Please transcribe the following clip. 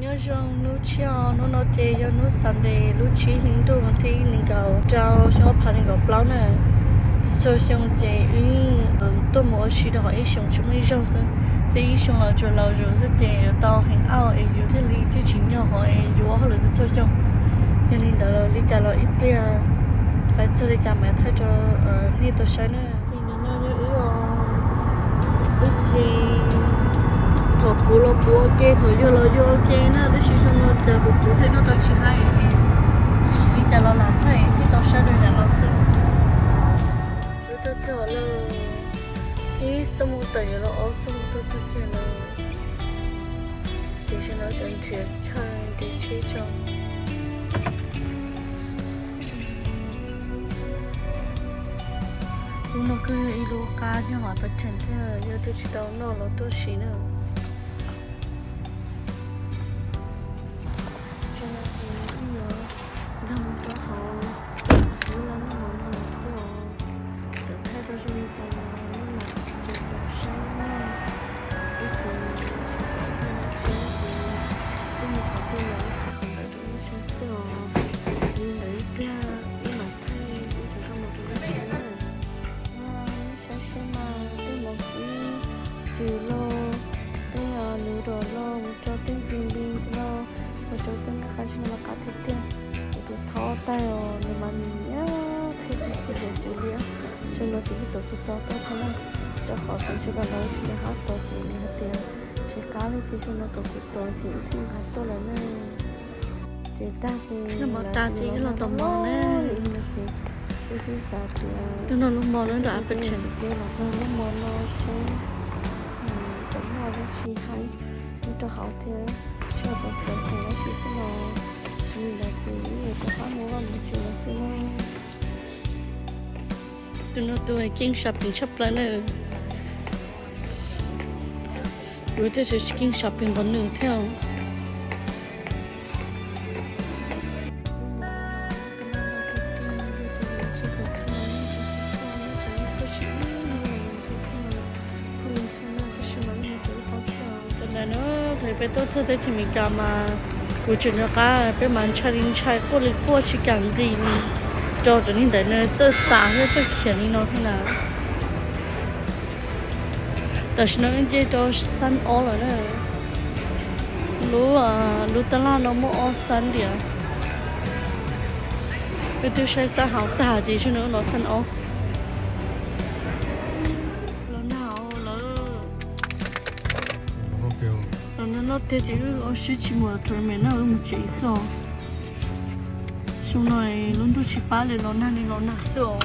Nyob zoo hnub tshiab, hnub no ces yog hnub Sunday lub tsib hli ntuj vas thib nees nkaum rau xyoo ob phav nees nkaum plaub na. Txhua xyoo ces wb yeej tuaj mus ua si rau hauv ib xyoos tsis muaj ib zaug xwb, thiab ib xyoo los tsuas laus zus xwb ces yuav tau heev auj es yus thiaj li thiaj tsis nyog qhov es yus ua hauj lwm txhua txhua xyoo. Yog li ntawd los li cas los ib pliag pais txog li cas mam thaij rau nej tau saib na. Ces nim no yog wb os, wb ces thaum puv los puv ua ke, thaum yuag los yuag ua ke na, tab sis xyoo no cas puv puv thiaj noj tau tsis haib, tab sis li cas los lam thaij thiaj tau saib rau yam no xwb. Wb tuaj txog lawm, ib xuab moos tawm yuav los ob xuab moos tuaj txog kiag lawm. Ces sawv daws tseem nrhiav chaw nrhiav tsheb tso. Lub no kuj yog ib lub qab nyob hauv Britain thiab, yog twb tsis tau noj los tuaj sim na. Tso no ces wb yuav nrog mus rau hauv lub laj mej mov no lawm xwb os. Txawm thaij rau zoo li cas los nej mam li tau saib na. Wb ces tsis pom tej no ces wb mus qhov twg los wb thaij qhov ntawd rau nej saib xwb os. Li ntawd ib pliag wb mam thaij ib cov zoo mus rau nej saib na. Saib seb mas tej mov kib cws los, tej noodles los, mus rau tej green beans los, mus rau tej nqaij qab zib no mas qab tiag tiag. Kuv tus thaub taig os, nws mas nws nyiam thiab xwb xwb yuav cws li. Xyoo no ces wb tuav tus txo tuaj thiab na, rau qhov tias sawv daws lawv tsis nqa tuaj ces nws hais tias tsis qab li ces xyoo no tuav kuv tuav ces wb thiaj nqa tuaj lawm na. Ces tag ces los tag ces wb los tau mov na. Ces wb thiaj xav tias tus no lub mov no nram Britain ces los noj lub mov no seb cov noj dab tsi haib, nyob rau hauv thiab tsis yog tau xav tias dab tsi xwb los tsis li ntawd ces wb yuav rov qab mus vaj mus tsev lawm xwb na. Tus no tus keej shopping tshaj plaws na. Kuv tej tsis keej shopping npaum nws thiab. Tam sim no thaum peb tuaj txog teb chaws Amelikas mas kuv tseem nco qab peb mas ntshai li ntshai, quaj li quaj tsis kam nqis li, rau cov neeg ntawd txawj txav thiab txawj khiav li no thiab na. Tam sim no wb nce rau xab ob lawm na. Lub, lub tab laj no muaj ob xab tiag. Wb twb saib xab hauv tag ces xyoo no los xab ob. Los nag lawm. Los nag noj tiag ces wb ua siab tsis mus tournament na, wb mus tsev xwb os. Xyoo no lub ntuj tsis pab li, los nag li los nag xwb os.